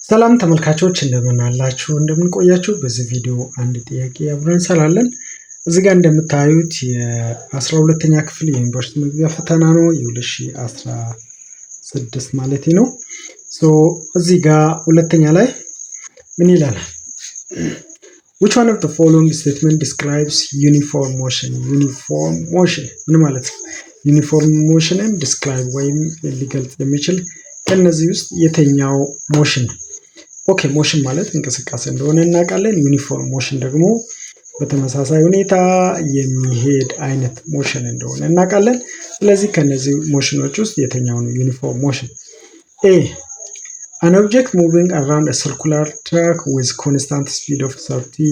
ሰላም ተመልካቾች፣ እንደምን አላችሁ? እንደምን ቆያችሁ? በዚህ ቪዲዮ አንድ ጥያቄ አብረን እንሰራለን። እዚህ ጋር እንደምታዩት የ12ኛ ክፍል የዩኒቨርሲቲ መግቢያ ፈተና ነው፣ የ2016 ማለት ነው። So እዚህ ጋር ሁለተኛ ላይ ምን ይላል? Which one of the following statement describes uniform motion? Uniform motion ምን ማለት ነው? Uniform motion ን describe ወይም ሊገልጽ የሚችል ከእነዚህ ውስጥ የትኛው motion ነው? Okay, motion ማለት እንቅስቃሴ እንደሆነ እናውቃለን። Uniform motion ደግሞ በተመሳሳይ ሁኔታ የሚሄድ አይነት motion እንደሆነ እናውቃለን። ስለዚህ ከነዚህ motion ኖች ውስጥ የትኛው ነው uniform motion? A, an object moving around circular track with constant speed of 30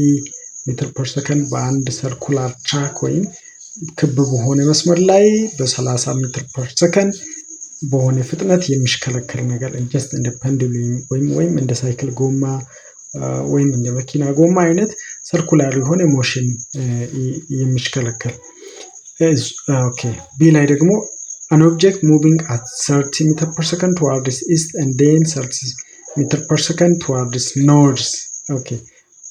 meter per second፣ በአንድ circular track ወይም ክብ በሆነ መስመር ላይ በ30 meter per second በሆነ ፍጥነት የሚሽከረከር ነገር፣ just እንደ pendulum ወይም እንደ ሳይክል ጎማ ወይም እንደ መኪና ጎማ አይነት circular የሆነ motion የሚሽከረከር። Okay, B ላይ ደግሞ an object moving at 30 meter per second towards east and then 30 meter per second towards north። Okay,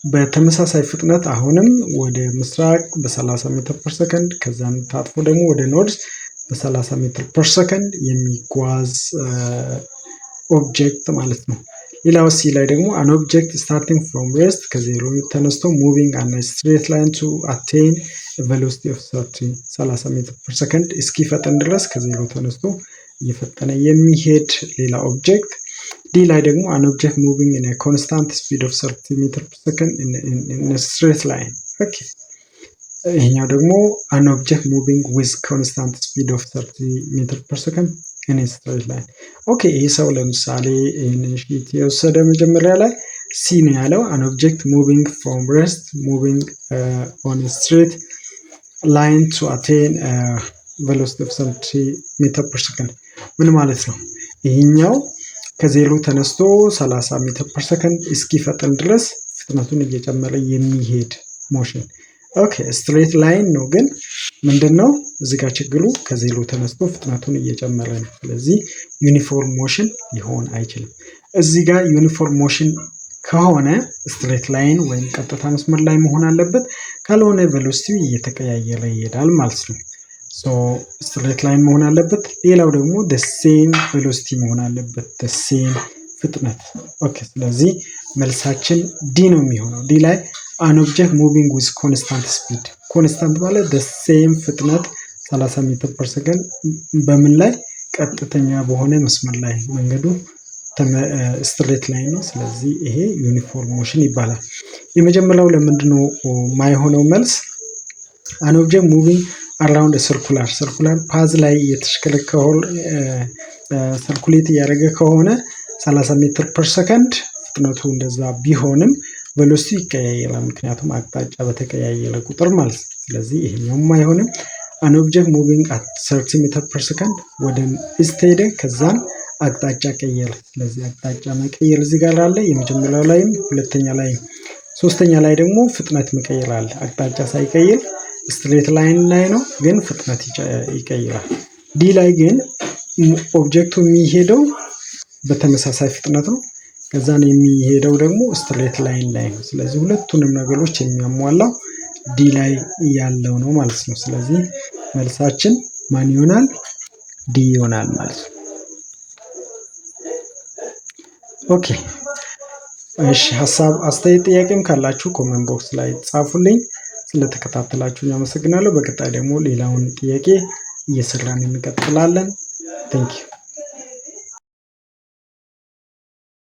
በተመሳሳይ ፍጥነት አሁንም ወደ ምስራቅ በ30 meter per second፣ ከዛም ታጥፎ ደግሞ ወደ north በ30 meter per second የሚጓዝ object ማለት ነው። ሌላው C ላይ ደግሞ an object starting from rest፣ ከዜሮ ተነስቶ moving on straight line to attain velocity of 30 meter per second እስኪፈጥን ድረስ ከዜሮ ተነስቶ እየፈጠነ የሚሄድ ሌላ object። D ላይ ደግሞ an object moving in constant speed of 30 meter per second in straight line። Okay, ይሄኛው ደግሞ an object moving with constant speed of 30 meter per second in straight line። Okay, ይህ ሰው ለምሳሌ ይህንን sheet የወሰደ መጀመሪያ ላይ C ነው ያለው፣ an object moving from rest moving on straight line to attain velocity of 30 meter per second ምን ማለት ነው? ይህኛው ከዜሮ ተነስቶ 30 meter per second እስኪፈጥን ድረስ ፍጥነቱን እየጨመረ የሚሄድ motion። Okay, straight line ነው፣ ግን ምንድን ነው እዚህ ጋር ችግሩ? ከዜሮ ተነስቶ ፍጥነቱን እየጨመረ ነው። ስለዚህ uniform motion ሊሆን አይችልም። እዚህ ጋር uniform motion ከሆነ straight line ወይም ቀጥታ መስመር ላይ መሆን አለበት። ካልሆነ velocity ው እየተቀያየረ ይሄዳል ማለት ነው። So straight line መሆን አለበት። ሌላው ደግሞ same velocity መሆን አለበት፣ same ፍጥነት። Okay, ስለዚህ መልሳችን D ነው የሚሆነው። D ላይ an object moving with constant speed። Constant ማለት same ፍጥነት 30 meter per second፣ በምን ላይ? ቀጥተኛ በሆነ መስመር ላይ፣ መንገዱ straight line ነው። ስለዚህ ይሄ uniform motion ይባላል። የመጀመሪያው ለምንድነው የማይሆነው መልስ? An object moving around circular path ላይ እየተሽከረከረ circulate እያደረገ ከሆነ 30 meter per second ፍጥነቱ እንደዛ ቢሆንም velocity ይቀያየራል። ምክንያቱም አቅጣጫ በተቀያየረ ቁጥር ማለት ነው። ስለዚህ ይሄኛውም አይሆንም። An object moving at 30 meter per second ወደ east ሄደ፣ ከዛን አቅጣጫ ቀየረ። ስለዚህ አቅጣጫ መቀየር እዚህ ጋር አለ፣ የመጀመሪያው ላይም፣ ሁለተኛ ላይም፣ ሶስተኛ ላይ ደግሞ ፍጥነት መቀየር አለ። አቅጣጫ ሳይቀይር straight line ላይ ነው፣ ግን ፍጥነት ይቀይራል። D ላይ ግን object ኡ የሚሄደው በተመሳሳይ ፍጥነት ነው። ከዛን የሚሄደው ደግሞ straight line ላይ ነው። ስለዚህ ሁለቱንም ነገሮች የሚያሟላው D ላይ ያለው ነው ማለት ነው። ስለዚህ መልሳችን ማን ይሆናል? D ይሆናል ማለት ነው። Okay፣ እሺ፣ ሀሳብ፣ አስተያየት፣ ጥያቄም ካላችሁ comment box ላይ ጻፉልኝ። ስለተከታተላችሁኝ አመሰግናለሁ። በቀጣይ ደግሞ ሌላውን ጥያቄ እየሰራን እንቀጥላለን። Thank you.